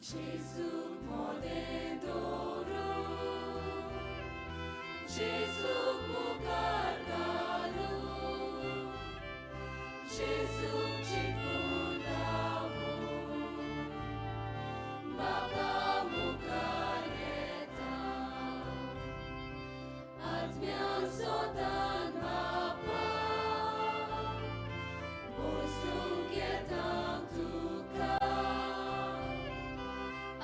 जेजूक मोदें दवरून, जेजूक मुखार घालून, जेजूक चिटकून रावून, बापा मुखार येता. आत्म्यान सोदान बापा, बसूंक येता तुका.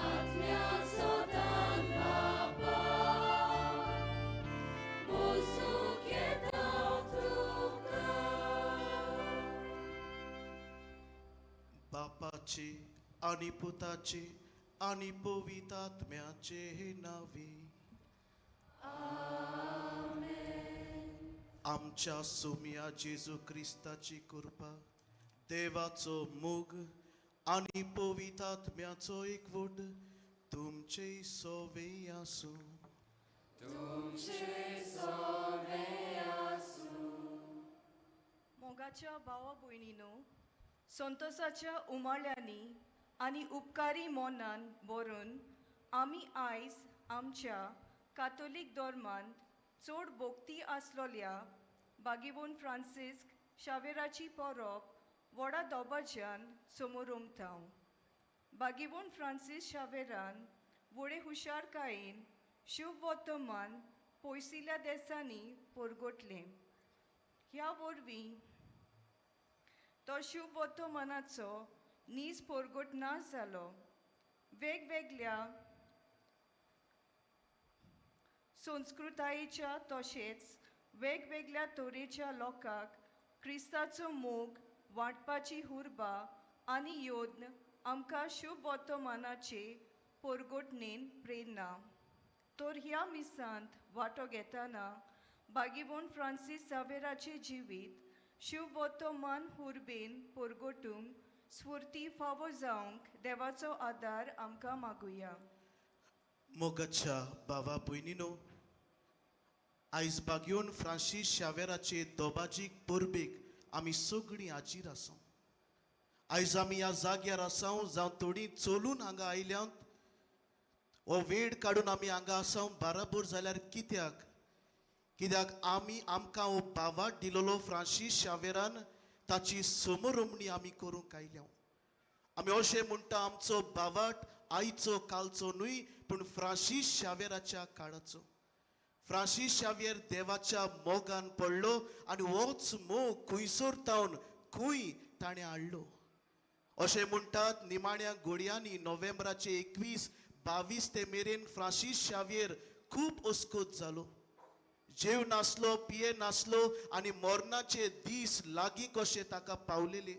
आत्म्यान सोदान बापा, बसूंक येता तुका. बापाचे आनी पुताचे आनी पवित्र आत्म्याचे नावे. आमच्या सोम्या जेजू क्रिस्ताची कृपा, देवाचो मोग आनी पवित्र आत्म्याचो एकवट तुमचे सोवे आसूं. तुमचे सोवे आसूं. मोगाच्या भावा भयणीनो, संतोसाच्या उमाळ्यांनी आनी उपकारी मनान भरून आमी आयज आमच्या कातोलीक धर्मांत चड भोक्ती आसलोल्या बागीबोन फ्रांसिस्क शावेराची परब व्हडा दबाज्यान समोर उमता. बागीबोन फ्रांसीस शावेरान व्हडे हुशारकायेन शुभ वर्तमान पयसिल्या देसांनी परगटलें. ह्या वरवीं तो शुभ वर्तमानाचो नीज परगट ना जालो. वेगवेगळ्या संस्कृतायेच्या तशेंच वेगवेगळ्या तरेच्या लोकांक क्रिस्ताचो मोग वांटपाची उर्बा आनी यत्न आमकां शुभ वर्तमानाचे परगटणेन प्रेरणा. तर ह्या मिसांत वांटो घेतना बागीबोन फ्रांसीस सावेराचें जिवीत शुभ वर्तमान उर्बेन परगटूंक स्फुर्ती फावो जावंक देवाचो आदार आमकां मागुया. मोगाच्या भावा भयणीनो, आयज बागयोन फ्रांसीस शावेराचे दोबाजीक परबेक आमी सगळीं हाजीर आसा. आयज आमी ह्या जाग्यार आसा, जावं थोडीं चलून हांगा आयल्यांत, हो वेळ काडून आमी हांगा आसा बाराबोर जाल्यार कित्याक? कित्याक आमी आमकां हो भावार्त दिलोलो फ्रांसीस शावेरान, ताची समरमणी आमी करूंक आयल्या. आमी अशें म्हणटा, आमचो भावार्त आयचो कालचो न्हय, पूण फ्रांसीस शावेराच्या काळाचो. फ्रांसीस शावियर देवाच्या मोगान पडलो आनी होच मोग खुंयसर तावन खंय ताणें हाडलो. अशें म्हणटात, निमाण्या घोडयांनी नोव्हेंबराचे 21-22 ते मेरेन फ्रांसीस शावियर खूब अस्कोत जालो. जेव नासलो, पिये नासलो आनी मरणाचे दीस लागीं कशे ताका पावलेले.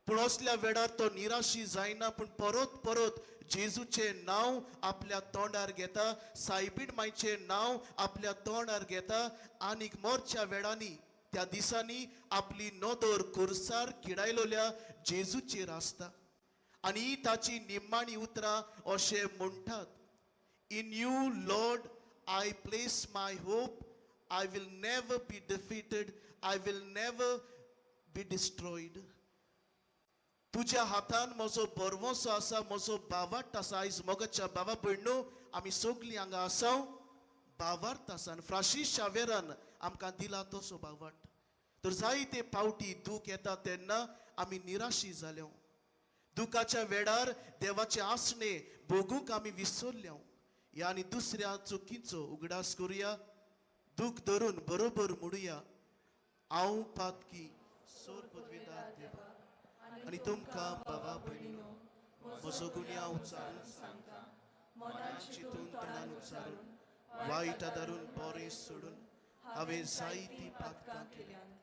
पूण असल्या वेळार तो निराशी जायना, पूण परत परत जेजूचें नांव आपल्या तोंडार घेता, सायबीण मायचें नांव आपल्या तोंडार घेता आनीक मोरच्या वेळांनी त्या दिसांनी आपली नदर खुर्सार किडायलोल्या जेजूचेर आसता आनी ही ताची निमाणी उतरां अशें म्हणटात, "In you, Lord, I place my hope. I will never be defeated. I will never be destroyed." तुज्या हातान म्हजो भरवंसो आसा, म्हजो भावार्त आसा. आयज मोगाच्या भावा भयणो, आमी सगलीं हांगा आसा, भावार्त आसा आनी फ्रांसीस शावेरान आमकां दिला तसो भावार्त. तर जायते पावटी दूख येता तेन्ना आमी निराशी जाल्या. दुखाच्या वेळार देवाचे आसणे भोगूंक आमी विसरल्या. ह्या आनी दुसऱ्या चुकीचो उगडास करुया, दूख धरून बरोबर म्हणुया, हांव पातकी. सोर पदवीदार देवा आनी तुमकां भावा भयणीनो, म्हजो गुन्यांव उच्चारून सांगता. मनान चिंतून, तोंडान उच्चारून, वायट आदारून, बरें सोडून हांवें जायतीं पातकां केल्यांत.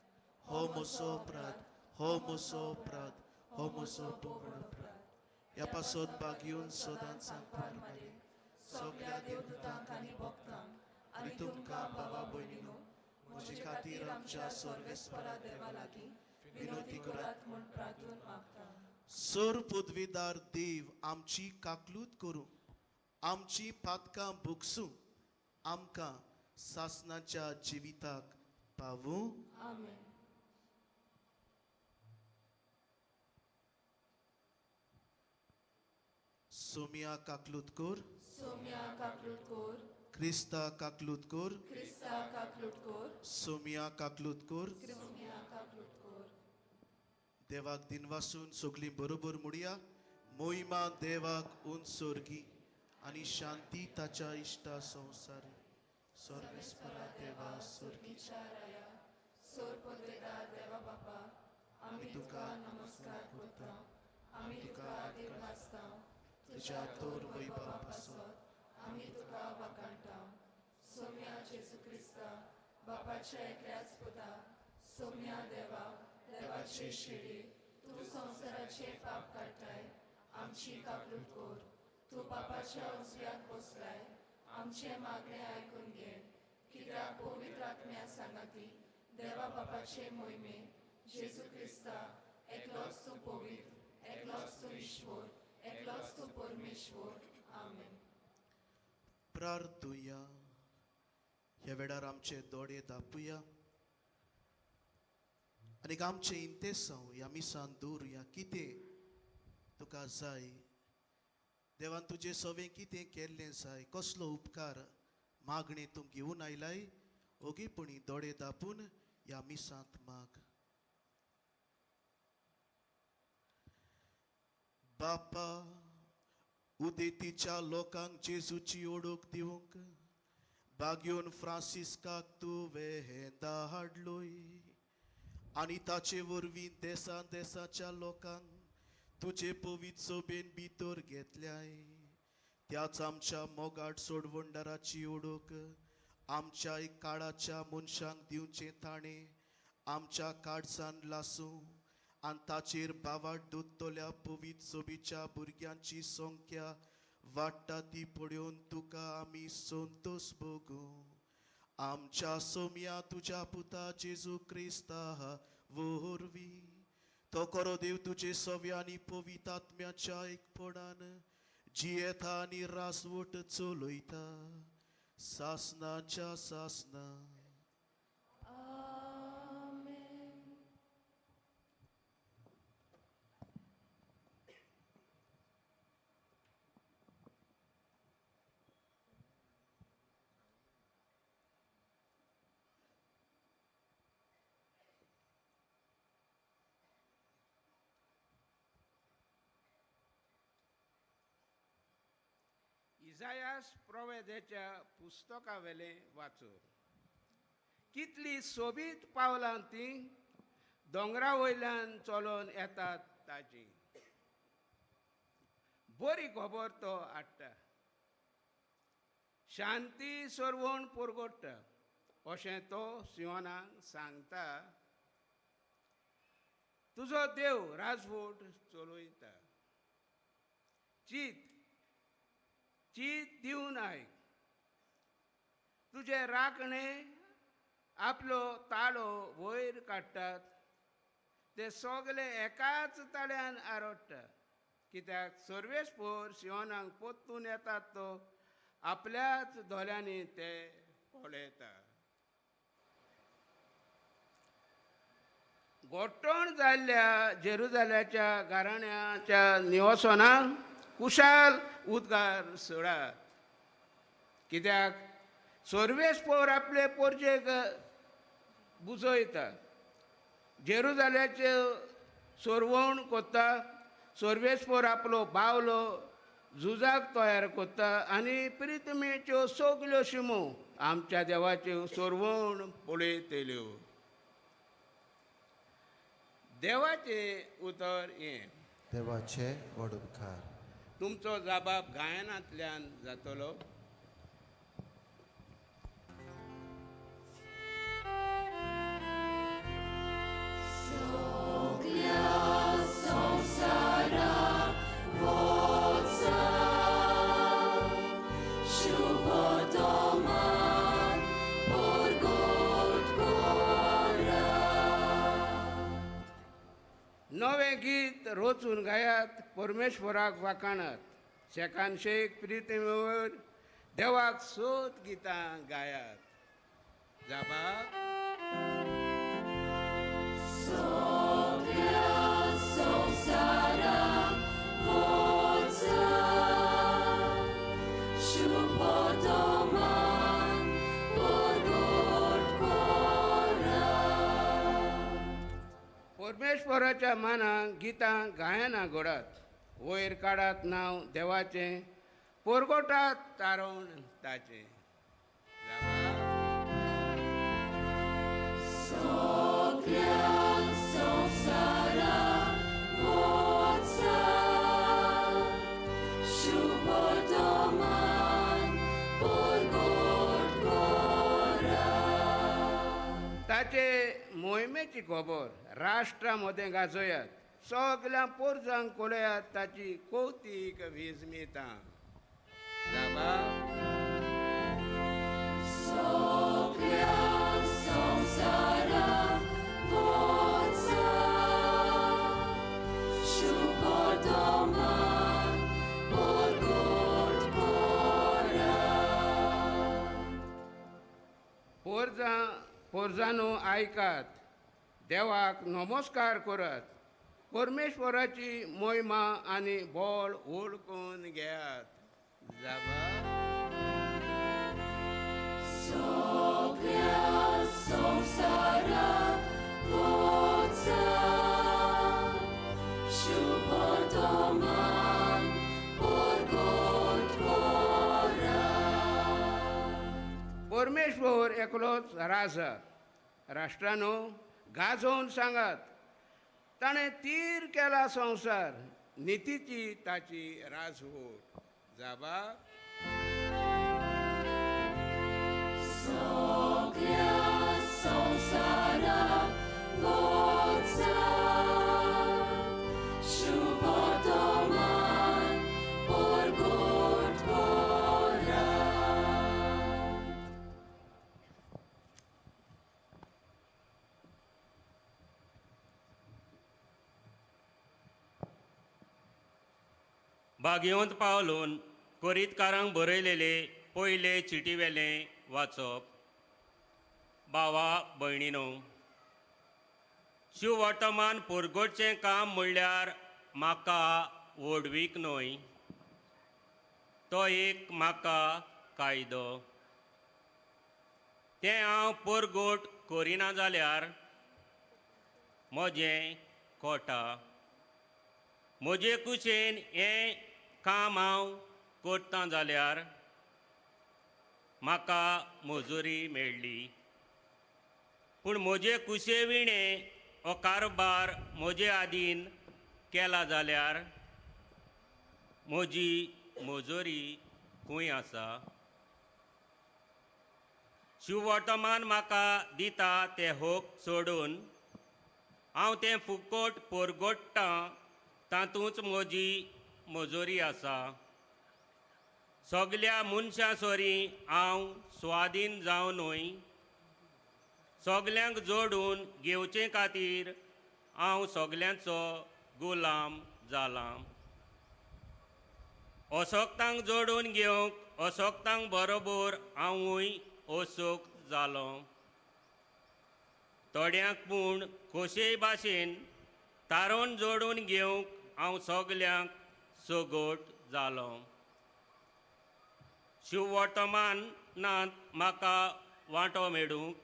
हो म्हजो अपराध, हो म्हजो अपराध, हो म्हजो भोव अपराध. ह्या पासत बागयोन सदांच सांगपार मारे, सगळ्या देवदूतांक आनी भक्तांक आनी तुमकां भावा भयणीनो, म्हजे खातीर आमच्या सर्वेस्परा देवा लागीं विनोती करात म्हूण प्रार्थून मागता. सर पदवीदार देव आमची काकलूत करूं, आमची पातकां भोगसूं, आमकां सासनाच्या जिविताक पावूं. आमेन. सोमिया काकलुतकोर, सोम्या काकलुटकोर, क्रिस्ता काकलुतकोर, क्रिस्ता काकलुटकोर, सोमिया काकलुतकोर। सोम्या काकलुटकोर। देवाक दिनवासून सगळीं बरोबर मुडया, मोहिमा देवाक उंचोर्गी आनी शांती ताच्या इश्टा संवसारी। सर्वेस्परा देवा स्वर्गी, राया सोर पोतेदार देवा बापा, आमी तुका नमस्कार करता, आमी तुका दिनवासता, तुज्या तोर वैभवा पासत आमी तुका वाखाणटा। सोम्या जेजू क्रिस्ता बापाच्या एकल्याच पुता, सोम्या देवा देवाचे शिडी, तूं संवसाराचे पाप काडटाय, आमची काकलूट कोर। तूं बापाच्या उजव्याक बसलाय, आमचें मागणें आयकून घे, कित्याक पवित्र आत्म्या सांगाती देवा बापाचे मोहिमे जेजू क्रिस्ता एकलोच तूं पवित्र, एकलोच तूं ईश्वर, एकलोच तूं परमेश्वर। आमेन। प्रार्थुया। ह्या वेळार आमचे दोळे दापुया आनी आमचें इंतेसांव ह्या मिसान दवरुया। कितें तुका जाय देवान, तुजें सवें कितें केल्लें जाय, कसलो उपकार मागणें तूं घेवन आयलाय, ओगीपणी दोळे दापून ह्या मिसांत माग। बापा, उदेतीच्या लोकांक जेजूची ओळख दिवंक बागयोन फ्रांसिस्काक तुवें धाडलोय आनी ताचे वरवीं देसा देसाच्या लोकांक तुजे पवित्र सोबेन भितर घेतल्याय। त्याच आमच्या मोगाट सोडवंडाराची ओळख आमच्या काळाच्या मनशांक दिवचें ताणें आमच्या काळजान लासूं आनी ताचेर बावाट दोत्तल्या पवित्र सोबीच्या भुरग्यांची संख्या वाडटा ती पळोवन तुका आमी संतोश भोगूं। आमच्या सोम्या तुज्या पुता जेजू क्रिस्ता वरवीं तो करो देव तुजे सव्या आनी पवित्र आत्म्याच्या एकपणान जियेता आनी रासवट चलयता सासनाच्या सासना। आमेन। इजायास प्रोवेदेच्या पुस्तकावेलें वाचून कितली सोबीत पावलां ती दोंगरा वयल्यान चलोन येतात ताजी बरी खबर तो हाडटा, शांती सरवण पुरगोडटा अशें तो सियोनाक सांगता। तुजो देव राजवट चलयता, चीत चीत दिवन आयक, तुजे राखणे आपलो ताळो वयर काडटात, ते सगले एकाच ताळ्यान आरडटा, कित्याक सर्वेस्पोर सियोनाक पोत्तून येतात तो आपल्याच दोळ्यांनी ते पळयता। गोठण जाल्ल्या जेरुजाल्याच्या घराण्याच्या निवसनाक कुशाल उद्गार सोडात, कित्याक सर्वेस्पोर आपले पोरजेक बुजयता, जेरुजाल्याचे सोरवण कोत्ता, सर्वेस्पोर आपलो बावलो झुजाक तयार कोत्ता आनी प्रितमेच्यो सगल्यो शिमो आमच्या देवाच्यो सोरवण पळयतल्यो। देवाचें उतर हें। देवाचे व्हड उपकार। तुमचो जाबाब गायनांतल्यान जातलो। नवें गीत रोचून गायात, परमेश्वराक वाखाणात, शेकान शेक प्रितीमेवर देवाक सोद गितां गायात। जाबाब संवसारा वचा। परमेश्वराच्या मानाक गितां गायनां घोडात, वयर काडात नांव देवाचें, पोरगोटात तारोण ताचें. ताचे मोहिमेची खबर राष्ट्रा मदें गाजयात, सगल्या पोरजांक कळयात ताची कौतीक विस्मितां. जाबा. पोरजां पोरजांनो आयकात, देवाक नमस्कार करात, परमेश्वराची मोहिमा आनी बळ वळखून घेयात. जाबा. परमेश्वर एकलोच राजा, राष्ट्रानो गाजोवन सांगात, ताणें तीर केला संवसार, नितीची ताची राजवट. जाबा. भाग्यवंत पावलून कोरीतकारांक बरयलेले पयले चिटीवेलें वाचप. भावा भयणीनो, शिववर्तमान पुरगोटचें काम म्हणल्यार म्हाका व्हडवीक न्हय, तो एक म्हाका कायदो. तें हांव परगोट करिना जाल्यार म्हजें कोटा. म्हजे कुशेन हें काम हांव करतां जाल्यार म्हाका मजुरी मेळ्ळी, पूण म्हजे कुशे विणें हो कारबार म्हजे आदीन केला जाल्यार म्हजी मजुरी खंय आसा? शिववर्तमान म्हाका दिता ते होक सोडून हांव तें फुकट परगोट्टां, तातूंच म्हजी मजुरी आसा. सगल्या मनशां सरी हांव स्वाधीन जावनूय सगल्यांक जोडून घेवचे खातीर हांव सगल्यांचो गुलाम जालां. असोक्तांक जोडून घेवंक असोक्तांक बरोबर हांवूय असोक्त जालो. थोड्यांक पूण खोशे भाशेन तारोन जोडून घेवंक हांव सगल्यांक सगट जालो. शिववर्तमानांत म्हाका वांटो मेळूंक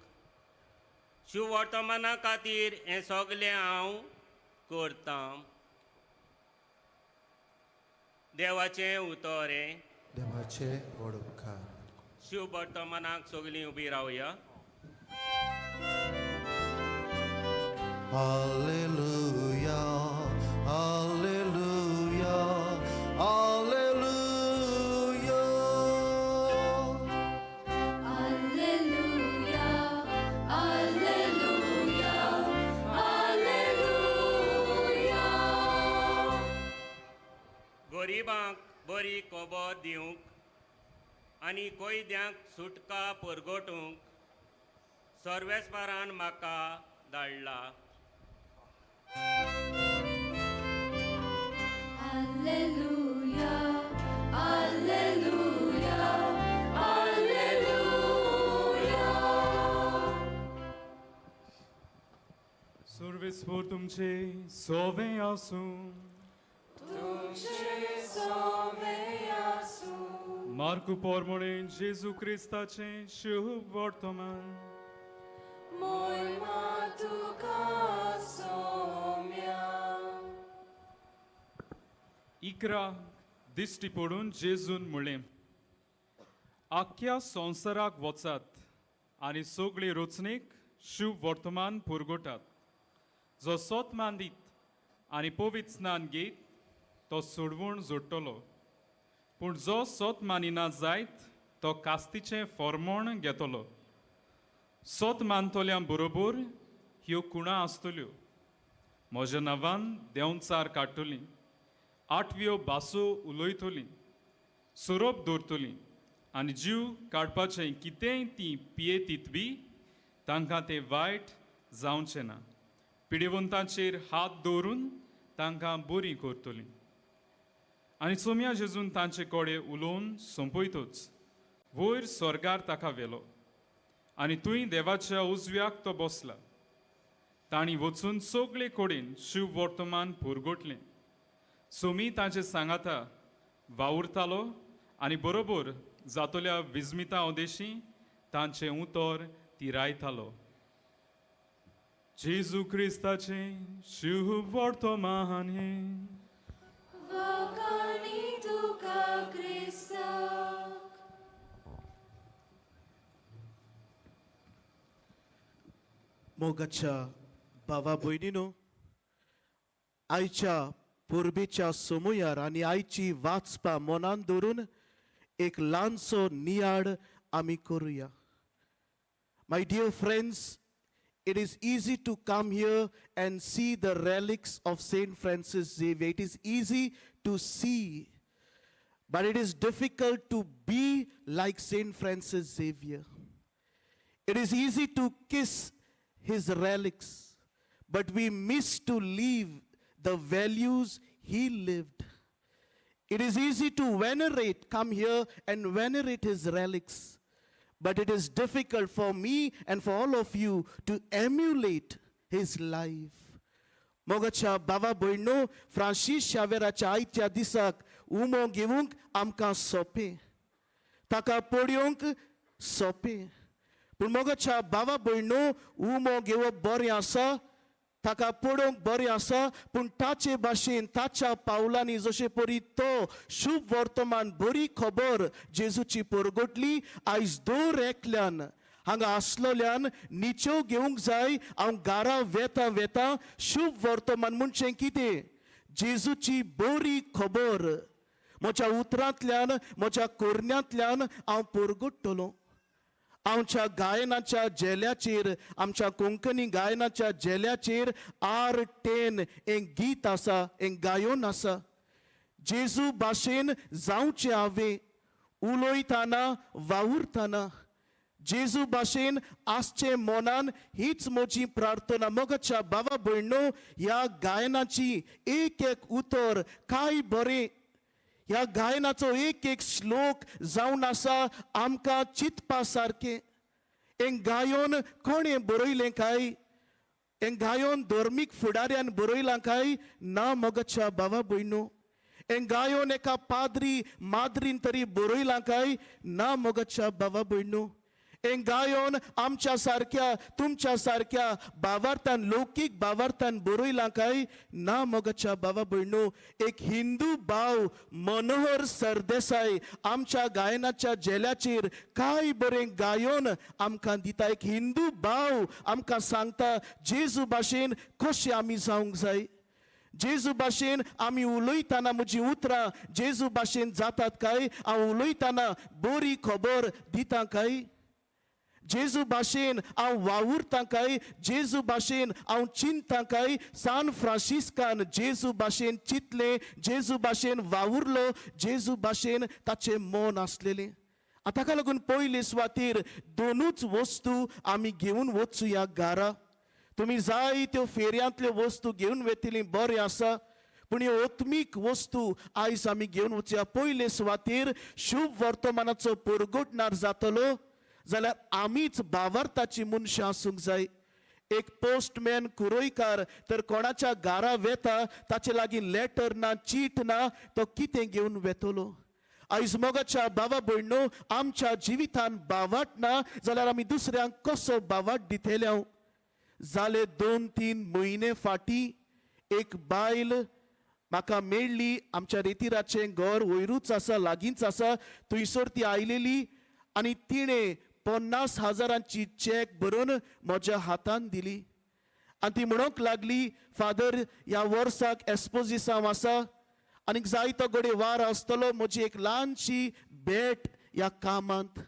शिववर्तमाना खातीर हें सगलें हांव करतां. देवाचें उतर हें. देवाचे व्हड उपकार. शिववर्तमानाक सगलीं उबी रावया. Hallelujah, hallelujah, hallelujah. Alleluia, alleluia, alleluia. गरिबांक बरी खबर दिवंक आनी कैद्यांक सुटका परगटूंक सर्वेस्परान म्हाका धाडला. Alleluia, alleluia, alleluia. सर्वेस्पर तुमचे सोवे आसूं. मार्कू पोरमोणे जेजू क्रिस्ताचें शुभ वर्तमान. मोहिमा तुका सोम्या. 11 दिश्टी पडून जेजून म्हणलें, आख्ख्या संवसाराक वचात आनी सगळी रचणेक शुभ वर्तमान पुरगोटात. जो सोत मांदीत आनी पवित्र स्नान घेत तो सोडवण जोडटलो, पूण जो सोत मानिना जायत तो कास्तीचें फॉर्मोण घेतलो. सोत मानतल्या बरोबर ह्यो खुणा आसतल्यो, म्हज्या नांवान देंवचार काडटलीं, आठव्यो भासो उलयतलीं, सोरोप दवरतलीं आनी जीव काडपाचें कितेंय तीं पियेतीत बी तांकां तें वायट जावचें ना. पिडेवंतांचेर हात दवरून तांकां बरीं करतलीं. आनी सोम्या जेजून तांचे कडेन उलोवन सोंपयतच वयर स्वर्गार ताका व्हेलो आनी थंय देवाच्या उजव्याक तो बसला. तांणी वचून सगळे कडेन शिव वर्तमान पुरगोटलें. सोमी तांचे सांगाता वावुरतालो आनी बरोबर जातल्या विस्मिता उदेशी तांचें उतर तिरायतालो. जेजू क्रिस्ताचें शुभ वर्तमान हें. वाखाणी तुका क्रिस्ताक. मोगाच्या भावा भयणीनो, आयच्या परबेच्या समयार आनी आयची वाचपा मनान धरून एक ल्हानसो नियाळ आमी करुया. My dear friends, it is easy to come here and see the relics of Saint Francis Xavier. It is easy to see, but it is difficult to be like Saint Francis Xavier. It is easy to kiss his relics, but we miss to live the values he lived. It is easy to venerate, come here and venerate his relics, but it is difficult for me and for all of you to emulate his life. मोगाच्या बाबा भयणो, Francis शावेराच्या आयच्या दिसाक उमो घेवंक आमकां सोंपें, ताका पळोवंक सोंपें, पूण मोगाच्या बाबा भयणो, उमो घेवप बरें आसा, ताका पळोवंक बरें आसा, पूण ताचे भाशेन ताच्या पावलांनी जशे परी तो शुभ वर्तमान बरी खबर जेजूची परगटली, आयज दर एकल्यान हांगा आसलोल्यान निचेव घेवंक जाय. हांव घरा वेता वेता शुभ वर्तमान म्हणचें कितें? जेजूची बरी खबर म्हज्या उतरांतल्यान, म्हज्या करण्यांतल्यान हांव परगट्टलो. आमच्या गायनाच्या झेल्याचेर, आमच्या कोंकणी गायनाच्या झेल्याचेर R10 एक गीत आसा, एक गायन आसा. जेजू भाशेन जावचें हांवें उलयतना, वावुरतना, जेजू भाशेन आसचें मनान, हीच म्हजी प्रार्थना. मोगाच्या बाबा भयणो, ह्या गायनाची एक एक उतर काय बरें, ह्या गायनाचो एक एक श्लोक जावन आसा आमकां चिंतपा सारकें. हें गायन कोणें बरयलें काय? हें गायन धर्मीक फुडाऱ्यान बरयलां काय? ना मोगाच्या भावा भयणो. हें गायन एका पाद्री माद्रीन तरी बरयलां काय? ना मोगाच्या भावा भयणो. हें गायन आमच्या सारक्या, तुमच्या सारक्या भावार्थान, लौकीक भावार्थान बरयलां काय? ना मोगाच्या भावा भयणो. एक हिंदू भाव मनोहर सरदेसाय आमच्या गायनाच्या झेल्याचेर काय बरें गायन आमकां दिता. एक हिंदू भाव आमकां सांगता जेजू भाशेन कशें आमी जावंक जाय. जेजू भाशेन आमी उलयतना म्हजीं उतरां जेजू भाशेन जातात काय? हांव उलयतना बरी खबर दिता काय? जेजू भाशेन हांव वावुरतां काय? जेजू भाशेन हांव चिंतता काय? सान फ्रांसिस्कान जेजू भाशेन चिंतलें, जेजू भाशेन वावुरलो, जेजू भाशेन ताचें मन आसलेलें. आतां ताका लागून पयले सुवातेर दोनूच वस्तू आमी घेवन वचुया घरा. तुमी जाय त्यो फेरयांतल्यो वस्तू घेवन वेतली, बरें आसा, पूण ह्यो आत्मीक वस्तू आयज आमी घेवन वचया. पयले सुवातेर शुभ वर्तमानाचो परगटणार जातलो जाल्यार आमीच भावार्थाची मनशां आसूंक जाय. एक पोस्टमॅन कुरयकार तर कोणाच्या घरा वेता, ताचे लागीं लेटर ना, चीट ना, तो कितें घेवन वेतलो? आयज मोगाच्या भावा भयणो, आमच्या जिवितान भावाट ना जाल्यार आमी दुसऱ्यांक कसो भावाट दितले? हांव जाले 2-3 म्हयने फाटीं एक बायल म्हाका मेळ्ळी. आमच्या रेतिराचें घर वयरूच आसा, लागींच आसा. थंयसर ती आयलेली आनी तिणें 50,000ची चॅक बरोवन म्हज्या हातान दिली आनी ती म्हणूंक लागली, फादर, ह्या वर्साक एस्पोजिसांव आसा आनीक जायतो घडये वार आसतलो. म्हजी एक ल्हानशी भेट ह्या कामांत.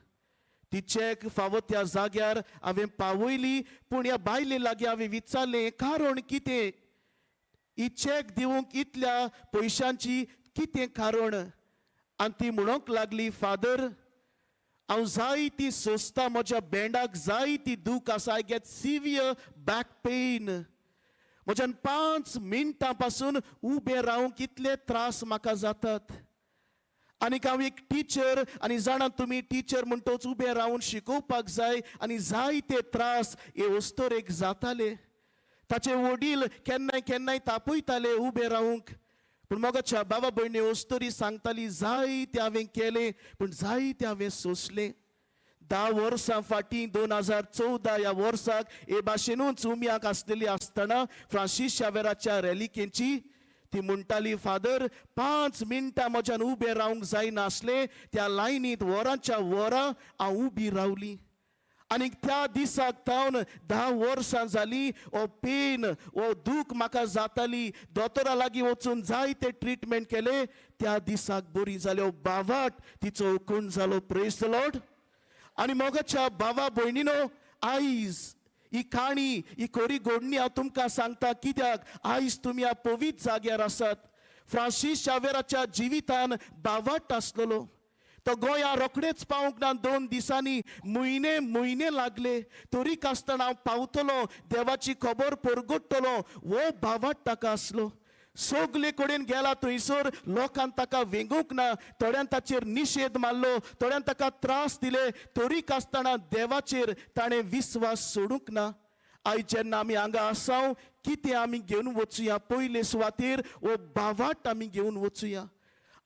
ती चॅक फावो त्या जाग्यार हांवें पावयली. पूण ह्या बायले लागीं हांवें विचारलें, कारण कितें ही चॅक दिवंक, इतल्या पयशांची कितें कारण? आनी ती म्हणूंक लागली, फादर, हांव जायती सोंसता. म्हज्या बेंडाक जायती दूख आसा. I get severe back pain. म्हज्यान 5 मिनटां पासून उबें रावंक इतले त्रास म्हाका जातात. आनीक हांव एक टिचर आनी जाणा तुमी, टिचर म्हणटच उबें रावन शिकोवपाक जाय आनी जायते त्रास हे अस्तोरेक जाताले. ताचे वडील केन्नाय केन्नाय तापयताले उबें रावंक. पूण मोगाच्या बाबा भयणी, अस्तोरी सांगताली, जायते हांवें केलें, पूण जायते हांवें सोंसलें. 10 वर्सां फाटीं, 2014 ह्या वर्साक हे भाशेनूच उम्याक आसलेली आसतना फ्रांसीस शावेराच्या रेलिकेंची ती म्हणटाली, फादर, 5 मिनटां म्हज्यान उबें रावंक जायनासलें. त्या लायनींत वरांच्या वरां हांव उबी रावली आनी त्या दिसाक तावन 10 वर्सां जालीं हो पेन, हो दूख म्हाका जाताली. दोतोरा लागीं वचून जायते ट्रिटमेंट केले. त्या दिसाक बरी जाली. हो बावाट तिचो कोण जालो. Praise the Lord. आनी मोगाच्या भावा भयणीनो, आयज ही काणी, ही खरी घडणी हांव तुमकां सांगता कित्याक आयज तुमी ह्या पवित्र जाग्यार आसात. फ्रांसीस शावेराच्या जिवितान बावाट आसलेलो. तो गोंया रोखडेच पावूंक ना. 2 दिसांनी, म्हयने म्हयने लागले. तरी आसतना हांव पावतलो, देवाची खबर परगट्टलो, हो भावाट ताका आसलो. सगले कडेन गेला. थंयसर लोकान ताका वेंगूंक ना. थोड्यान ताचेर निशेध मारलो, थोड्यान ताका त्रास दिले. तरी आसतना देवाचेर ताणें विस्वास सोडूंक ना. आयज जेन्ना आमी हांगा आसाव, कितें आमी घेवन वचुया? पयले सुवातेर हो भावाट आमी घेवन वचुया.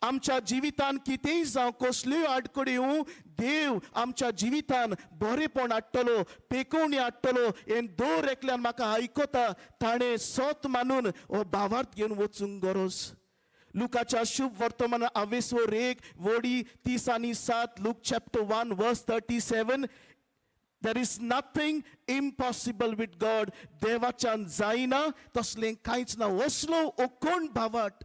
आमच्या जिवितान कितेंय जावं, कसल्योय आडखळी येवं, देव आमच्या जिवितान बरेपण हाडटलो, पेकोवणी हाडटलो हें दर एकल्यान म्हाका आयकता ताणें सत मानून हो भावार्थ घेवन वचूंक गरज. लुकाच्या शुभ वर्तमान आवेसवर 1 वडी 37, Luke chapter 1 verse 37. There is nothing impossible with God. देवाच्यान जायना तसलें कांयच ना. असलो ओ कोण भावाट,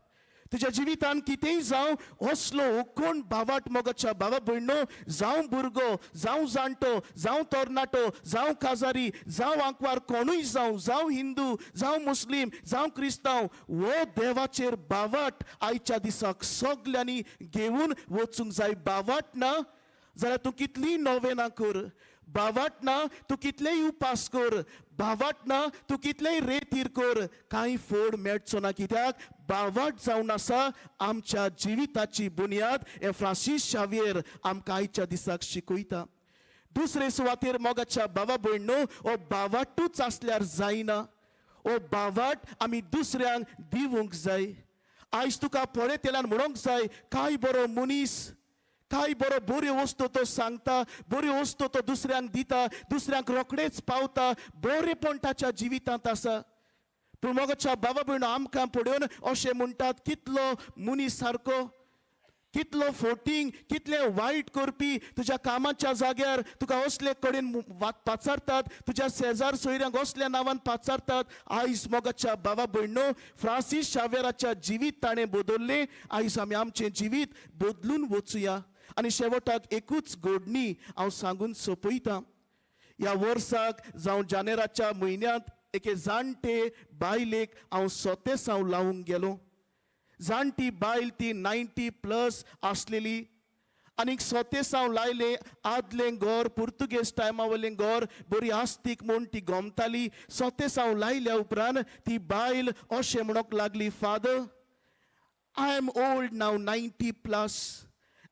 तुज्या जिवितान कितेंय जावं, असलो कोण भावाट मोगाच्या भावा भयणो, जावं भुरगो, जावं जाणटो, जावं तरणाटो, जावं काजारी, जावं आंकवार, कोणूय जावं, जावं हिंदू, जावं मुस्लीम, जावं क्रिस्तांव, हो देवाचेर भावाट आयच्या दिसाक सगल्यांनी घेवन वचूंक जाय. भावाट ना जाल्यार तूं कितलीय नोवेनां कर, भावाट ना तूं कितलेय उपास कर, भावाट ना तूं कितलेय रेतीर कर, कांय फोड मेळचो ना. कित्याक भावाट जावन आसा आमच्या जिविताची बुन्याद, हे फ्रांसीस शावियर आमकां आयच्या दिसाक शिकयता. दुसरे सुवातेर मोगाच्या भावा भयणो, हो भावाटूच आसल्यार जायना, हो भावाट आमी दुसऱ्यांक दिवंक जाय. आयज तुका पळयतल्यान म्हणूंक जाय, काय बरो मनीस, काय बरो, बऱ्यो वस्तू तो सांगता, बऱ्यो वस्तू तो दुसऱ्यांक दिता, दुसऱ्यांक रोखडेच पावता, बरेपण ताच्या जिवितांत आसा. पूण मोगाच्या बाबा भयणो, आमकां पळोवन अशें म्हणटात, कितलो मनीस सारको, कितलो फोटींग, कितले वायट करपी. तुज्या कामाच्या जाग्यार तुका असले कडेन पाचारतात, तुज्या शेजार सोयऱ्यांक असल्या नांवान पाचारतात. आयज मोगाच्या बाबा भयणो, फ्रांसीस शावेराच्या जिवीत ताणें बदललें. आयज आमी आमचें जिवीत बदलून वचुया. आनी शेवटाक एकूच घडणी हांव सांगून सोंपयतां. ह्या वर्साक जावं जानेराच्या म्हयन्यांत एके जाणटे बायलेक हांव सोतेसांव लावंक गेलो. जाणटी बायल ती, 90 प्लस आसलेली. आनीक सोतेसांव लायलें. आदलें घर, पुर्तुगेज टायमा वयलें घर, बरी आस्तीक म्हूण ती गोमताली. सोतेसांव लायल्या उपरांत ती बायल अशें म्हणूंक लागली, Father, I am old now, 90 plus,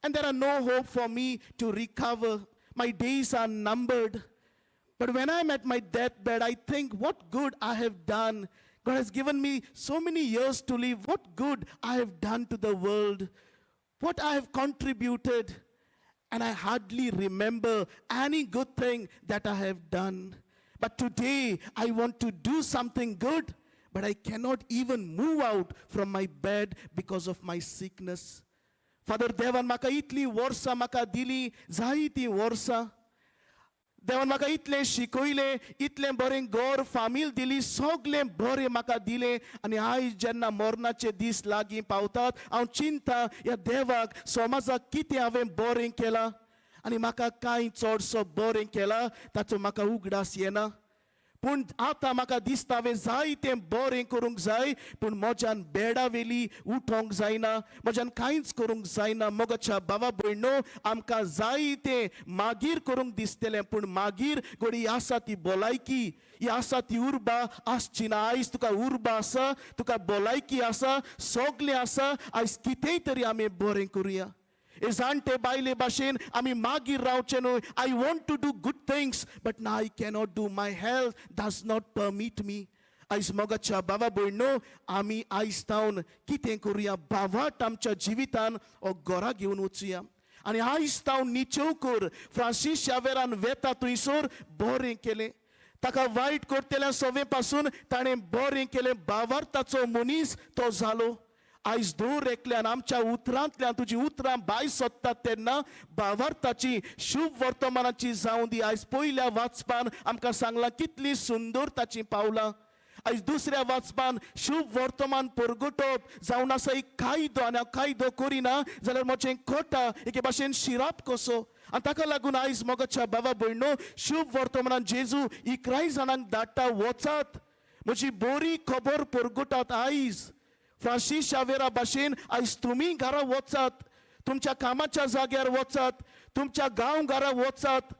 and there are no hope for me to recover. My days are numbered. But when I'm at my deathbed, I think what good I have done. God has given me so many years to live. What good I have done to the world, what I have contributed. And I hardly remember any good thing that I have done. But today I want to do something good, but I don't know what. But I cannot even move out from my bed because of my sickness. Father, देवान म्हाका इतलीं वर्सां म्हाका दिलीं, जायतीं वर्सां देवान म्हाका इतलें शिकयलें, इतलें बरें घर फामील दिली, सगलें बरें म्हाका दिलें. आनी आयज जेन्ना मरणाचे दीस लागीं पावतात, हांव चिंता ह्या देवाक, समाजाक कितें हांवें बरें केलां आनी म्हाका कांय चडसो बरें केलां ताचो म्हाका उगडास येना. पूण आतां म्हाका दिसता हांवें जायतें बरें करूंक जाय, पूण म्हज्यान बेडा वेली उठोंक जायना, म्हज्यान कांयच करूंक जायना. मोगाच्या बाबा भयणो, आमकां जायतें मागीर करूंक दिसतलें, पूण मागीर घडये आसा ती भलायकी, ही आसा ती उर्बा आसची ना. आयज तुका उर्बा आसा, तुका भलायकी आसा, सगलें आसा. आयज कितेंय तरी आमी बरें करुया. हे जाणटे बायले भाशेन आमी मागीर रावचें न्हय. I want to do good things, but ना, I cannot do, my health does not permit me. आयज मोगाच्या बाबा भयणो, आमी आयज तावन कितें करुया? भावाट आमच्या जिवितान हो घरा घेवन वचुया आनी आयज तावन निचेव कर. फ्रांसीस शावेरान वेता थंयसर बरें केलें. ताका वायट करतल्या सवे पासून ताणें बरें केलें. भावार्थाचो मनीस तो जालो. आयज दर एकल्यान आमच्या उतरांतल्यान, तुजी उतरां भायर सोदतात तेन्ना भावार्थाची, शुभ वर्तमानाची जावं दी. आयज पयल्या वाचपान आमकां सांगलां कितली सुंदर ताचीं पावलां. आयज दुसऱ्या वाचपान शुभ वर्तमान परगटप जावन आसा एक कायदो, आनी हांव कायदो करिना जाल्यार म्हजें कोटा एके भाशेन शिराप कसो. आनी ताका लागून आयज मोगाच्या बाबा भयणो, शुभ वर्तमानान जेजू 11 जाणांक धाडटा, वचात, म्हजी बरी खबर परगटात. आयज फ्रांसीस शावेरा भाशेन आयज तुमी घरा वचात, तुमच्या कामाच्या जाग्यार वचात, तुमच्या गांव घरा वचात,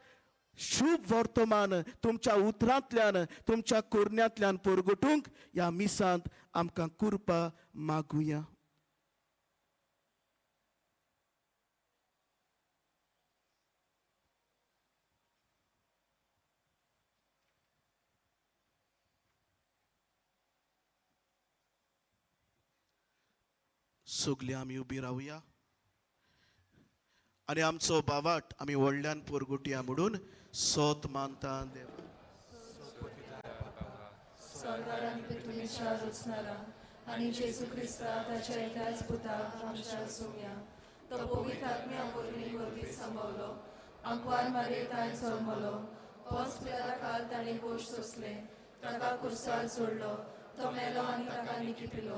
शुभ वर्तमान तुमच्या उतरांतल्यान, तुमच्या कोरण्यांतल्यान परगटूंक ह्या मिसांत आमकां कृपा मागुया. सगलीं आमी उबी रावया आनी आमचो बावाट आमी व्हडल्यान पोरगुटया म्हणून सोत मानता देव. स्वर्गार आनी पृथ्वीच्या रचणारा आनी जेजू क्रिस्ता ताच्या एकल्याच पुताक आमच्या सोम्या, तो पवित्र आत्म्या वरवीं वरवीं सांबावलो, आंकवार मारये ताणें जल्मलो, पोंस पिलाता काल ताणें गोश सोंसलें, ताका कुर्सार सोडलो, तो मेलो आनी ताका निकिपिलो,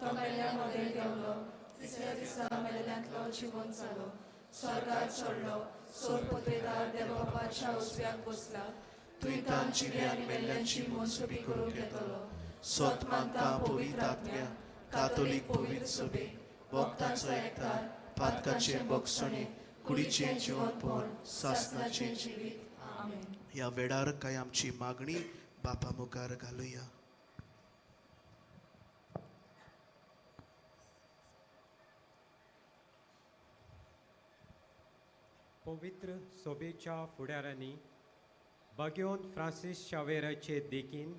तो मेल्या मदें देंवलो, तिसऱ्या दिसा मेल्ल्यांतलो जिवन जालो, स्वर्गार चडलो, सोर पत्रेदार देवबापाच्या उजव्याक बसला, थंय जिव्या आनी मेल्ल्यांची मनसुबी करूंक येतलो. सोत मानता पवित्र आत्म्या, कातोलीक पवित्र सभेक, भक्तांचो एकठार, पातकाचे बोगसणे, कुडीचें जिवनपण, सासनाचें जिवीत. आमेन. ह्या वेळार काय आमची मागणी बापा मुखार घालुया. पवित्र सोबेच्या फुडारांनी बागेवन फ्रांसीस शावेराचे देखीन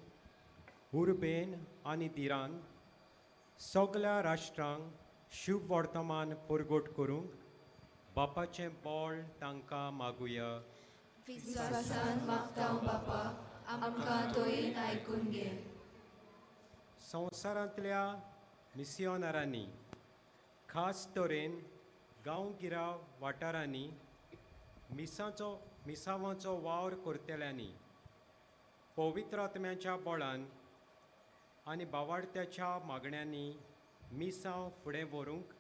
उर्बेन आनी दिरान सगल्या राष्ट्रांक शुभ वर्तमान परगट करूंक बापाचें बळ तांकां मागुया. विस्वासान मागता बापा, आमकां दयेन आयकून घे. संवसारांतल्या मिसियोनारांनी खास तरेन गांवगिऱ्या वाठारांनी मिसाचो मिसावांचो वावर करतल्यांनी पवित्र आत्म्याच्या बळान आनी बावाडत्याच्या मागण्यांनी मिसांव फुडें व्हरूंक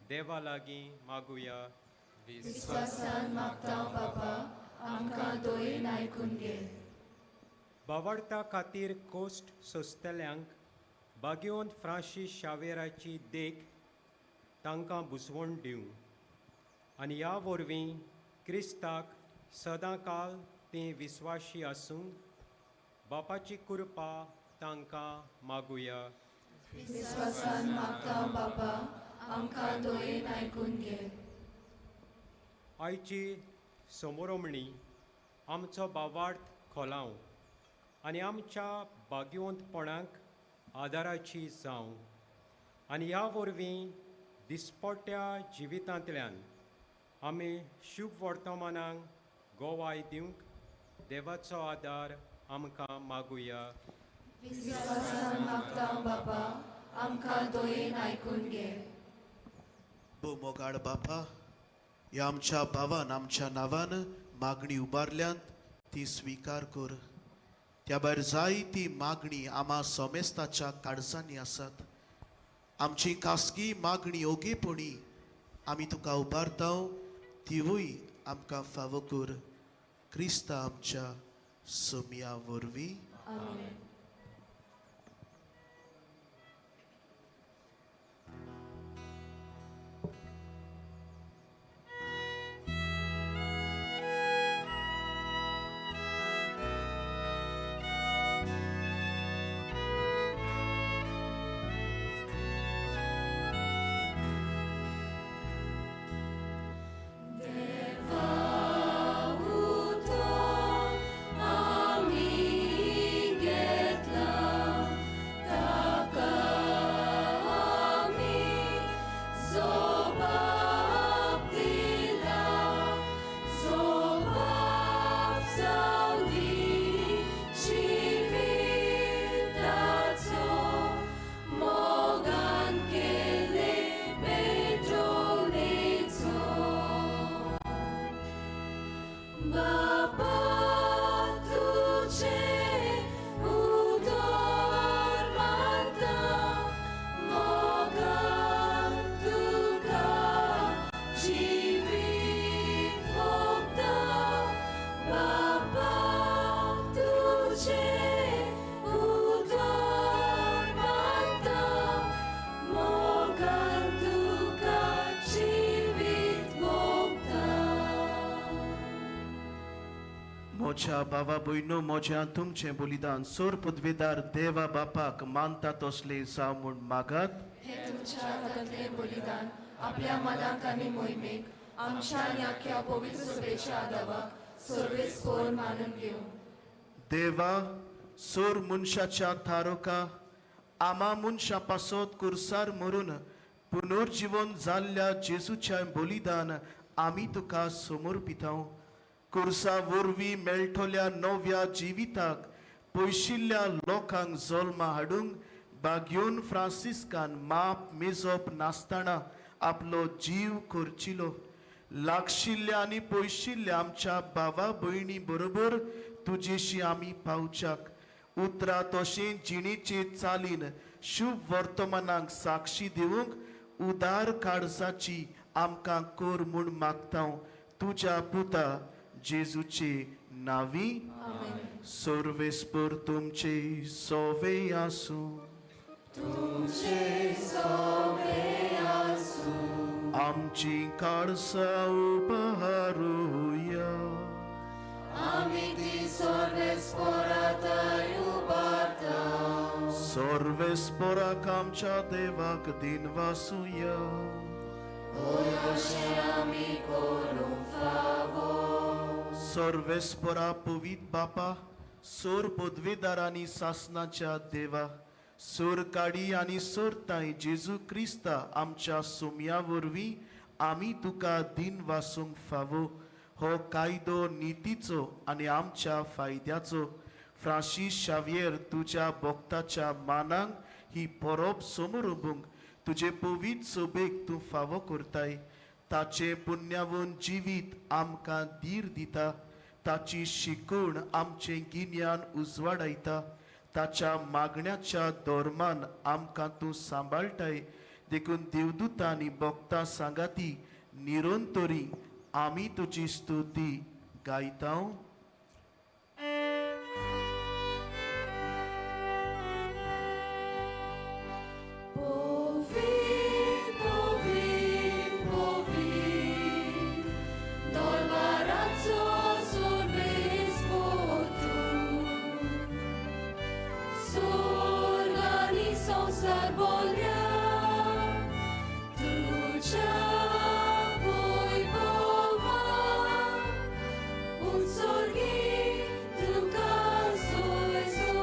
देवा लागीं मागुया. विस्वासान मागता बापा, आमकां दयेन आयकून घे. बावाडता खातीर कोश्ट सोंसतल्यांक बागेवंत फ्रांसीस शावेराची देख तांकां बुजवण दिवं आनी ह्या वरवीं क्रिस्ताक सदां काल तीं विस्वाशी आसूंक बापाची कृपा तांकां मागुया. विस्वासान मागता बापा, आमकां दयेन आयकून घे. आयची समोरमणी आमचो बावार्थ खोलांव आनी आमच्या भाग्यवंतपणाक आदाराची जावं आनी ह्या वरवीं दिसपट्ट्या जिवितांतल्यान आमी शुभ वर्तमानाक गोवाय दिवंक देवाचो आदार आमकां मागुया. विस्वासान मागता बापा, आमकां दोयेन आयकून घे. भोव मोगाळ बापा, ह्या आमच्या भावान आमच्या नांवान मागणी उबारल्यांत ती स्विकार कर. त्या भायर जाय ती मागणी आमा सोमेस्ताच्या काळजांनी आसात. आमची खासगी मागणी ओगेपणी आमी तुका उबारता, तिवूय आमकां फावो कर. क्रिस्ता आमच्या सोमया वरवीं. आमेन. म्हज्या बाबा भयणो, म्हज्या तुमचें बलिदान सोर पदवेदार देवा बापाक मानता तसलें जावं म्हूण मागात. हे तुमच्या हातांतलें बलिदान आपल्या मनाक आनी मोहिमेक आमच्या आनी आख्या पवित्र सभेच्या आदावाक सर्वेस्पोर मानून घेवं. देवा, सोर मनशाच्या थारोका आमा मनशा पासत कुर्सार मरून पुनर्जिवन जाल्ल्या जेजूच्या बलिदान आमी तुका समर्पितांव. कुर्सा वरवीं मेळटल्या नव्या जिविताक पयशिल्ल्या लोकांक जल्मा हाडूंक बागयोन फ्रांसिस्कान माप मेजप नासतना आपलो जीव खर्चिलो. लागशिल्ल्या आनी पयशिल्ल्या आमच्या भावा भयणी बरोबर तुजेशी आमी पावच्याक उतरां तशें जिणेचे चालीन शुभ वर्तमानाक साक्षी दिवंक उदार काळजाची आमकां कर म्हूण मागता तुज्या पुता जेजूचे नावी. सर्वेस्पर तुमचे सोवे आसूं. आमची काळसां उपहारुया. आमी ती सर्वेस्पोराथंय उबारता. सर्वेस्पोराक आमच्या देवाक दिन वासुया. होय, अशें आमी करूंक फावो. सर्वेस्पोरा पवीत बापा, सोर पदवेदार आनी सासनाच्या देवा, सोर काडी आनी सोरताय जेजू क्रिस्ता आमच्या सोमया वरवीं आमी तुका दिन वासूंक फावो. हो कायदो नितीचो आनी आमच्या फायद्याचो. फ्रांसीस शावियर तुज्या भक्ताच्या मानांक ही परब समोर उबूंक तुजे पवीत सोबेक तूं फावो करताय. ताचें पुण्यावून जिवीत आमकां धीर दिता. ताची शिकवण आमचें गिन्यान उजवाडायता. ताच्या मागण्याच्या धर्मान आमकां तूं सांबाळटाय. देखून देवदूतां आनी भक्तां सांगाती निरंतरी आमी तुजी स्तुती गायता. Povit, povit, povit, Dolvarazzo sorvespotu. Sorgani संसार बोल्या, तुझ्या वैभवा, un sorgi तुका सोयसो.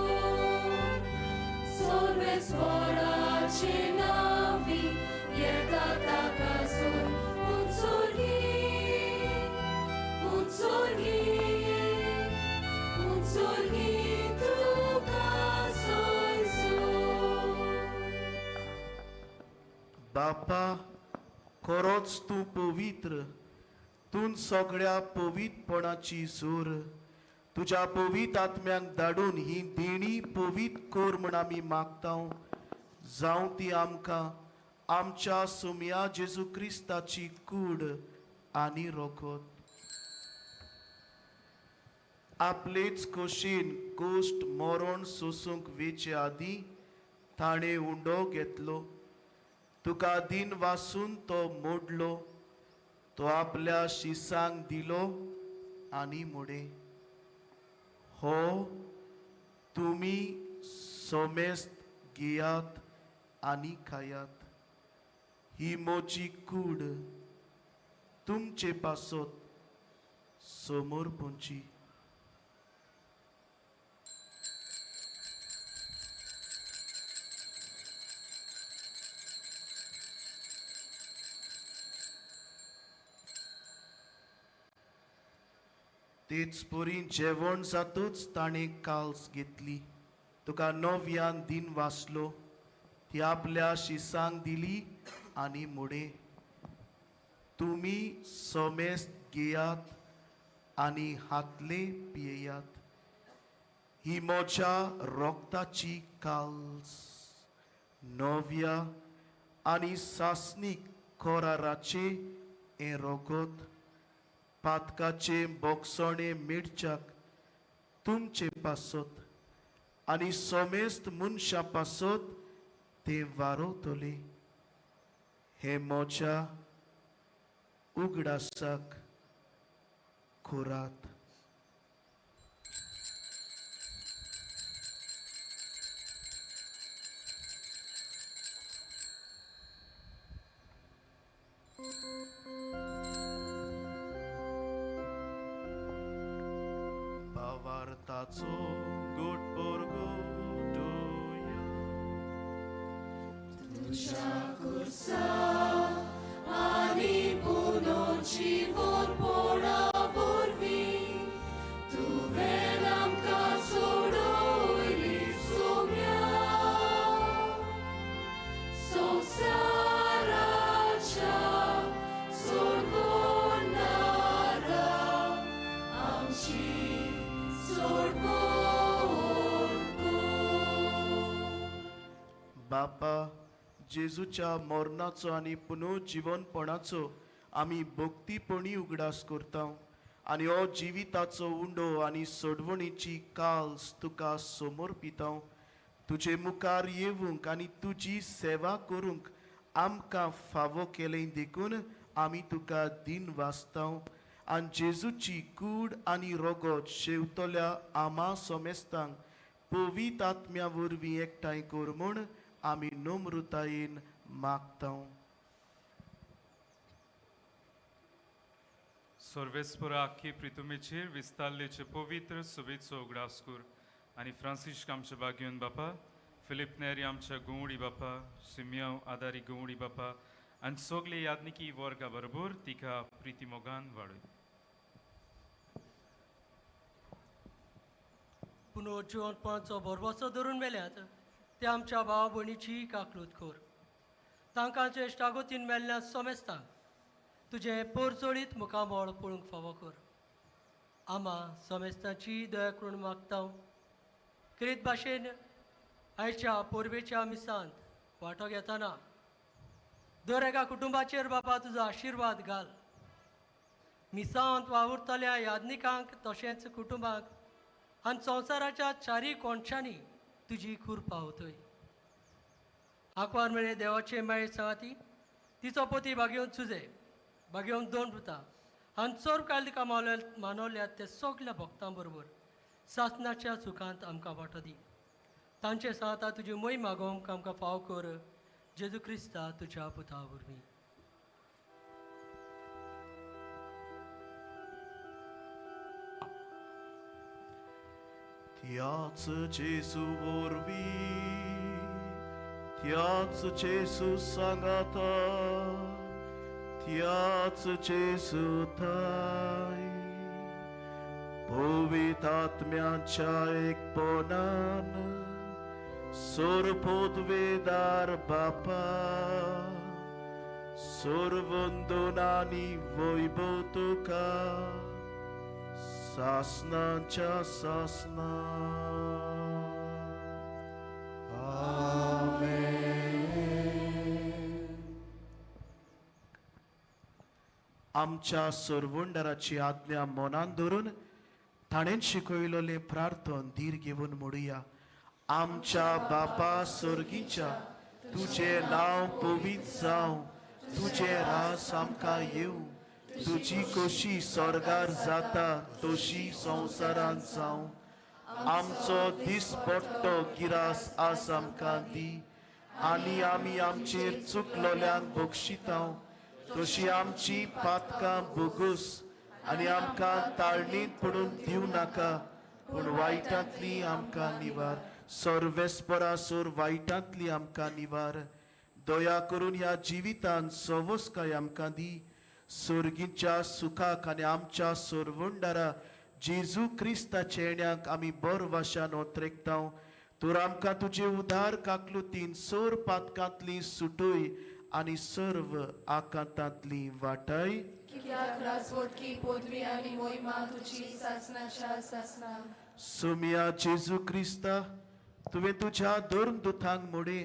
सर्वेस्पोराचे नावी येता ताका सोय. Un sorgi, un sorgi, un sorgi तुका सोयसो. बापा, खरोच तूं पवित्र, तूं सगळ्या पवित्रपणाची जोर. तुज्या पवित्र आत्म्यांक धाडून ही देणी पवित्र कर म्हूण आमी मागता. जावं ती आमकां आमच्या सुमया जेजू क्रिस्ताची कूड आनी रोखत. आपलेच खोशेन कोश्ट मरण सोसूंक वेचे आदीं ताणें उंडो घेतलो, तुका दिन वासून तो मोडलो, तो आपल्या शिसांक दिलो आनी मुडे, हो तुमी सोमेस्त घेयात आनी खायात, ही मोजी कूड तुमचे पासत समोर पोंची. तेच परी जेवण जातूच ताणें काल्स घेतली, तुका नव्यान दिन वाचलो, ती आपल्या शिसांक दिली आनी मुडे, तुमी सोमेस्त घेयात आनी हातले पियेयात, ही म्हज्या रोगताची काल्स, नव्या आनी सासणीक कराराचें हें रोगत पातकाचे बोगसणे मिरच्याक तुमचे पासत आनी सोमेस्त मनशा पासत ते वारोवतले. हे म्हज्या उगडासाक कोरात. भावार्थाचो गोड परगटोया. तुज्या खुर्सा आनी पुनर्जिवनपणा वरवीं तुवें आमकां सोडयली सोम्या, संवसाराच्या सोडवणारा आमची सोडवण कर. बापा, जेजूच्या मरणाचो आनी पुनर्जिवनपणाचो आमी भक्तीपणी उगडास करता आनी हो जिविताचो उंडो आनी सोडवणीची काल्स तुका समर्पिता. तुजे मुखार येवंक आनी तुजी सेवा करूंक आमकां फावो केलें देखून आमी तुका दिन वाचता आनी जेजूची कूड आनी रोगत शेवतल्या आमा सोमेस्तांक पवित्र आत्म्या वरवीं एकठांय कर म्हूण आमी नम्रतायेन मागता. सर्वेस्परा आख्खी प्रितुमेचेर विस्तारलेचे पवित्र सुबेचो उगडास कर आनी फ्रांसिस्क आमच्या बागेवन बापा, फिलीप नेरी आमच्या गुंवडी बापा, सिमियांव आदारी गुंवडी बापा आनी सगळे यादनिकी वर्गा बरोबर तिका प्रिती मोगान वाडय. पुनर्जिवनपणाचो भरवसो धरून मेल्यात ते आमच्या भावा भयणीची काकलूत कर. तांकां ज्येश्ठागोतीन मेल्ल्या सोमेस्तांक तुजें पोरचोळीत मुखामळ पळोवंक फावो कर. आमा सोमेस्तांची दया करून मागता. क्रीत भाशेन आयच्या पोरबेच्या मिसांत वांटो घेतना दर एका कुटुंबाचेर बापा तुजो आशिर्वाद घाल. मिसांत वावुरतल्या यादनिकांक तशेंच कुटुंबांक आनी संवसाराच्या चारी कोणशांनी तुजी कृपा होतय. आंकवार मेळे देवाचे माये सांगाती तिचो पती बागेवन सुजे बागेवन दोन पुता आनी चोर काल तिका मानवल्यात ते सगल्या भक्तां बरोबर सासनाच्या सुखांत आमकां वांटो दी. तांचे सांगाता तुजी मोय मागोवंक आमकां फाव कर, जेजू क्रिस्ता तुज्या पुता वरवीं. त्याच जेजू वरवीं, त्याच जेजू सांगाता, त्याच जेजू थाय पवित्र आत्म्याच्या एकपणान सोरपोदवेदार बापा, सोरवंदनानी वैभव तुका सासनाच्या सासना. आमच्या सोरवंडराची आज्ञा मनान धरून ताणें शिकयलेलें प्रार्थन धीर घेवन म्हणुया. आमच्या बापा सोर्गीच्या, तुजें नांव पवित्र जावं, तुजें रास आमकां येवं, तुजी कशी स्वर्गार जाता तशी संवसारांत जावं. आमचो दिसपट्टो गिरास आज आमकां दी आनी आमी आमचेर चुकलोल्यांक बक्षितां तशी आमची पातकां बोगस आनी आमकां ताळणींत पडून दिवं नाका, पूण वायटांतली आमकां निवार. सर्वेस्परासूर वायटांतली आमकां निवार. दया करून ह्या जिवितान सवस्काय आमकां दी. सर्गीच्या सुखाक आनी आमच्या सोरवंडारा जेजू क्रिस्ताच्या येण्याक आमी बर वाशान ओत्रेकता. तर आमकां तुजे उदार काकलुतीन सोर पातकांतली सुटय आनी सर्व आकांतांतली वाटाय. कित्याक राजवटकी पदवी आनी मोहिमा तुजी सासनाच्या सासनाक. सोमिया जेजू क्रिस्ता, तुवें तुज्या धर्मदुतांक मोडे,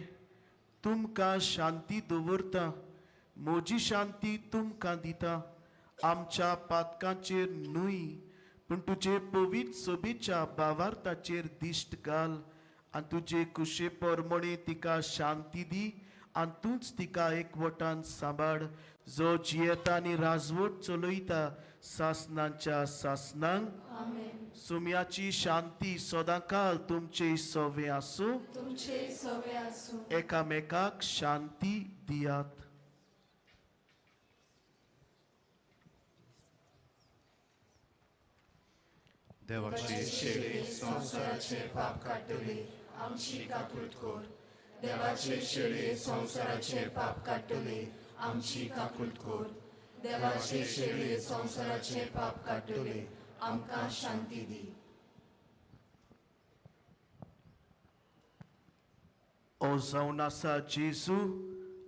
तुमकां शांती दवरता, म्हजी शांती तुमकां दिता. आमच्या पातकांचेर न्हय पूण तुजे पवित्र सोबीच्या भावार्थाचेर दिश्ट घाल आनी तुजे कुशे परमणे तिका शांती दी आनी तूंच तिका एकवटान सांबाळ, जो जियेता आनी राजवट चलयता सासनाच्या सासनांक. आमेन. सुम्याची शांती सदांकाल तुमचे सवे आसूं. तुमचे सवे आसूं. एकामेकाक शांती दियात. देवाची शेळी संवसाराचे पाप काडटली, आमची काकूट कर. देवाचे शेळी संवसाराचे पाप काडटली, आमची काकूट कर. देवाचे शेळी संवसाराचे पाप काडटली, आमकां शांती दी. ओ जावन आसा जेजू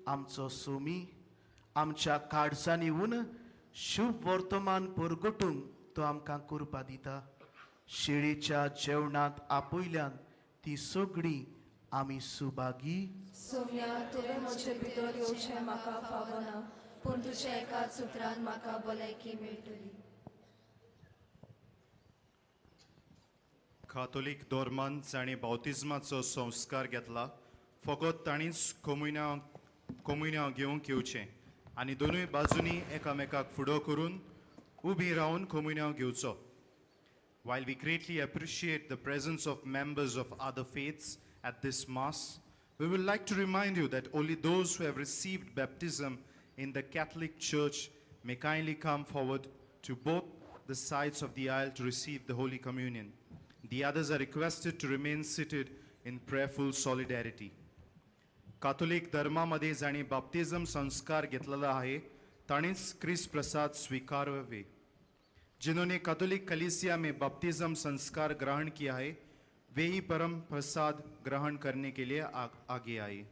आमचो सोमी, आमच्या काळजांनी येवन शुभ वर्तमान परगटूंक तो आमकां कृपा दिता. शेळीच्या जेवणांत आपयल्यान ती सगळी आमी सुभागी. सोम्या, तुवें म्हजे भितर येवचें म्हाका फावना, पूण तुज्या एकाच उतरान म्हाका भलायकी मेळटली. कातोलीक धर्मान जाणें बावतिज्माचो संस्कार घेतला फकत तांणीच कोमुन्यांव घेवंक येवचें आनी दोनूय बाजूंनी एकामेकाक फुडो करून उबी रावन कोमुन्यांव घेवचो. While we greatly appreciate the presence of members of other faiths at this Mass, we would like to remind you that only those who have received baptism in the Catholic Church may kindly come forward to both the sides of the aisle to receive the Holy Communion. The others are requested to remain seated in prayerful solidarity. Catholic धर्मामध्ये जांणी बाप्तिझम संस्कार घेतलेला आहे तांणीच क्रिस्त प्रसाद स्वीकारवे. जिन्होंने Catholic कलीसिया में baptism संस्कार ग्रहण किया है वे ही परम प्रसाद ग्रहण करने के लिए आगे आए.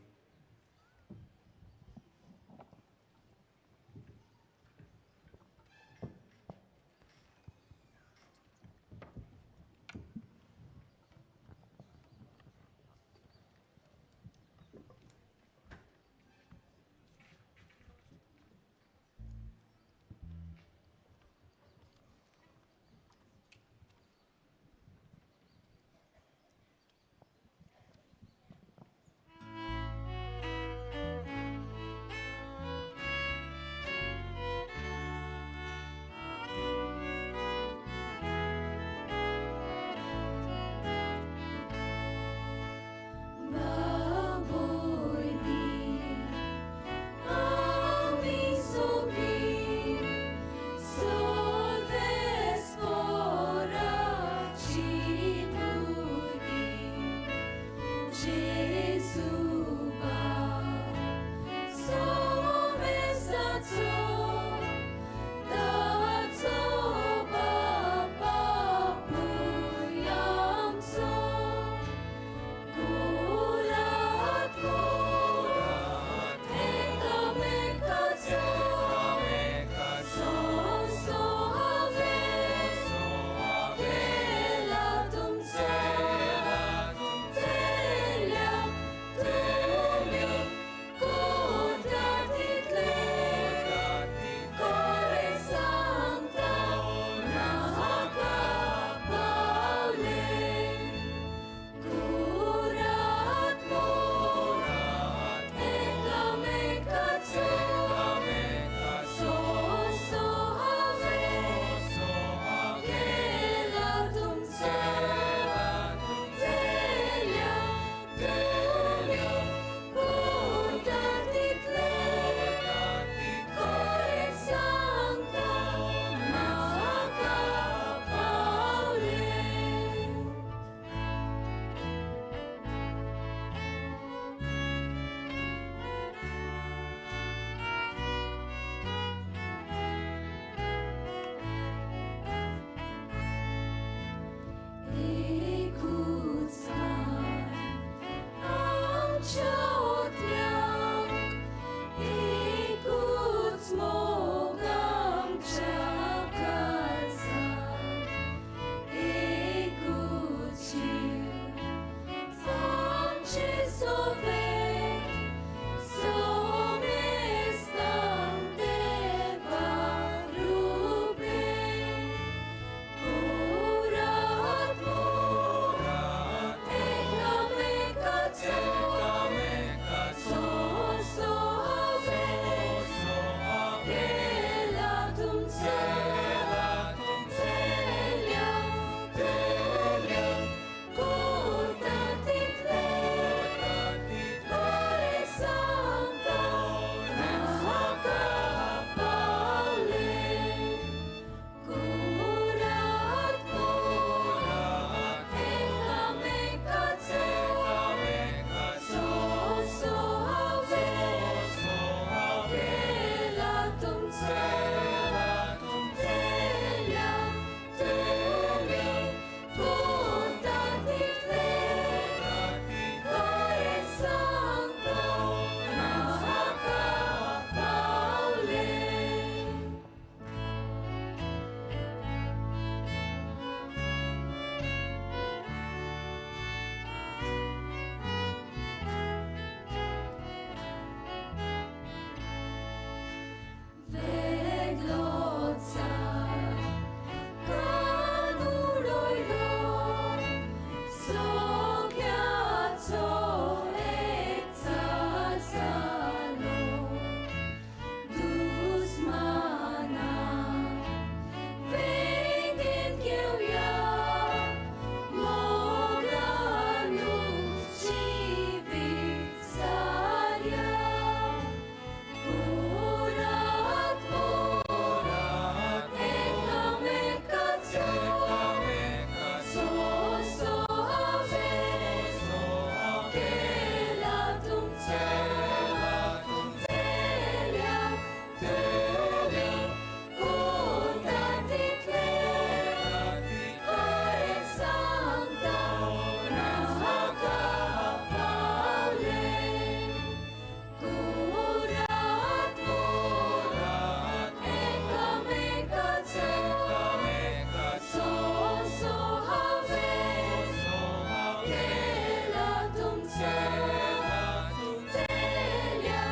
तुमचेल्या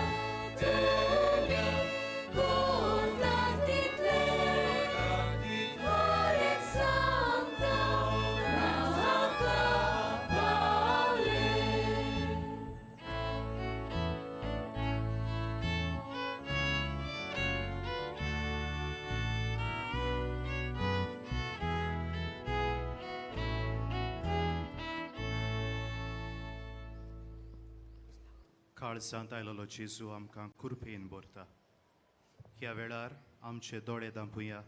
तुमी कोता तितलें खरें सांगता म्हाका पावलें. काळजांत आयलेलो जेजू आमकां कृपेन भरता. ह्या वेळार आमचे दोळे दांपुया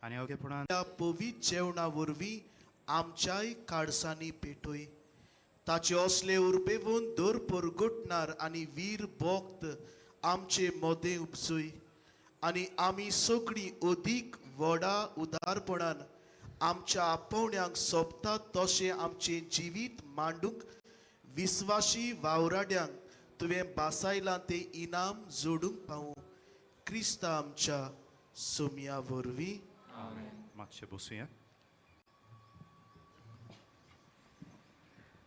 आनी अवघेपणान त्या पवित्र जेवणा वरवीं आमच्याय काळसांनी पेटय. ताचे असले उर्बेवन दर परगटणार आनी वीर भक्त आमचे मोदें उपसय आनी आमी सगळीं अदीक व्हडा उदारपणान आमच्या आपोवण्यांक सोबता तशें आमचें जिवीत मांडूंक विस्वाशी वावराड्यांक तुवें बासायलां तें इनाम जोडूंक पावूं, क्रिस्ता आमच्या सोमया वरवीं. मातशें बसुया.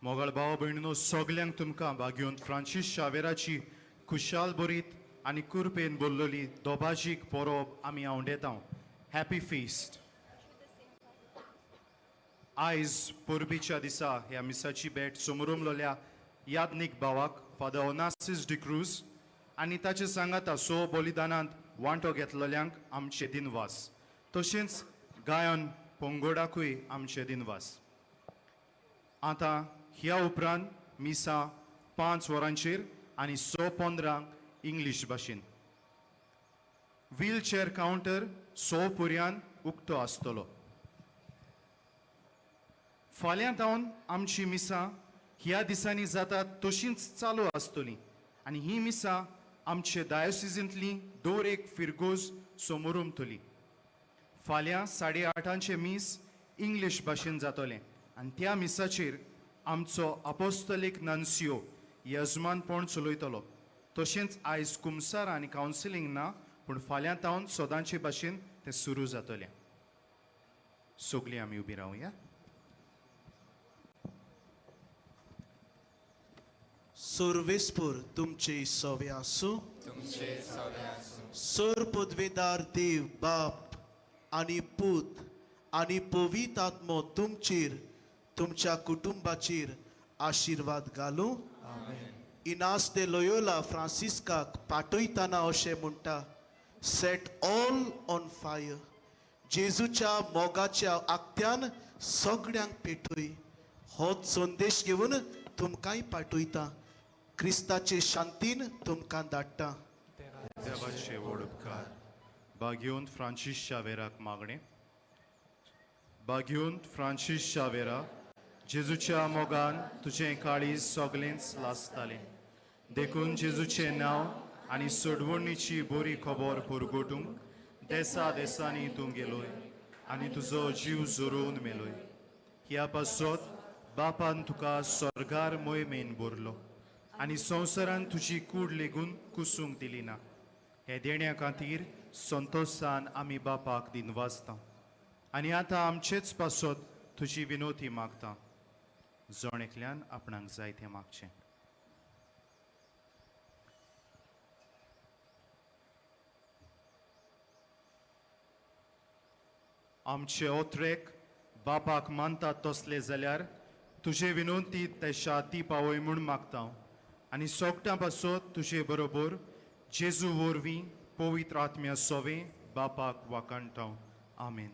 मोगाळ भाव भयणीनो, सगल्यांक तुमकां भाग्योन फ्रांसीस शावेराची खुशाल बरीत आनी कुरपेन बोल्लोली दोबाजीक परब आमी आंवडेता. Happy feast. आयज परबीच्या दिसा ह्या मिसाची भेट समरुमलोल्या याज्ञीक भावाक फादर ओनासीस डिक्रूज आनी ताचे सांगाता सो बलिदानांत वांटो घेतलेल्यांक आमचे दिनवास, तशेंच गायन पंगोडाकूय आमचे दिनवास. आतां ह्या उपरांत मिसां 5 वरांचेर आनी 6:15 इंग्लीश भाशेन. व्हीलचेअर कावंटर 6 पुरयान उक्तो आसतलो. फाल्यां तावन आमची मिसां ह्या दिसांनी जातात तशींच चालू आसतलीं आनी ही मिसां आमचे डायोसिजींतली दर एक फिरगोज समोर उमतली. फाल्यां 8:30 मीस इंग्लीश भाशेन जातलें आनी त्या मिसाचेर आमचो आपोस्तलीक नन्सियो यजमानपण चलयतलो. तशेंच आयज कुमसार आनी कावन्सिलींग ना, पूण फाल्यां तावन सदांचे भाशेन तें सुरू जातलें. सगळीं आमी उबी रावया. सर्वेस्पूर तुमचे सवे आसूं. सर पदवेदार देव बाप आनी पूत आनी पवित्र आत्मो तुमचेर, तुमच्या कुटुंबाचेर आशिर्वाद घालूं. इनास दे लोयोला फ्रांसिस्काक पाठयतना अशें म्हणटा, सेट ऑल ऑन फायर. जेजूच्या मोगाच्या आक्त्यान सगळ्यांक पेटय. होच संदेश घेवन तुमकांय पाठयता. क्रिस्ताचे शांतीन तुमकां धाडटा. देवाचे व्हड उपकार. बागेवन फ्रांसीस शावेराक मागणें. बागेवन फ्रांसीस शावेरा, जेजूच्या मोगान तुजें काळीज सगळेंच लासतालें, देखून जेजूचें नांव आनी सोडवणीची बरी खबर पुरगोटूंक देसा देसांनी तूं गेलोय आनी तुजो जीव जोरोवन मेलोय. ह्या पासत बापान तुका स्वर्गार मोहिमेन भरलो आनी संवसारान तुजी कूड लेगून कुसूंक दिली ना. हे देण्या खातीर संतोशान आमी बापाक दिनवासता आनी आतां आमचेच पासत तुजी विनोती मागता. जण एकल्यान आपणाक जाय तें मागचें. आमचे ओत्रेक बापाक मानतात तसले जाल्यार तुजे विनोती ते ती पावय म्हूण मागता आनी सोगटां पासत तुजे बरोबर जेजू वरवीं पवित्र आत्म्या सोवे बापाक वाकाणटा. आमेन.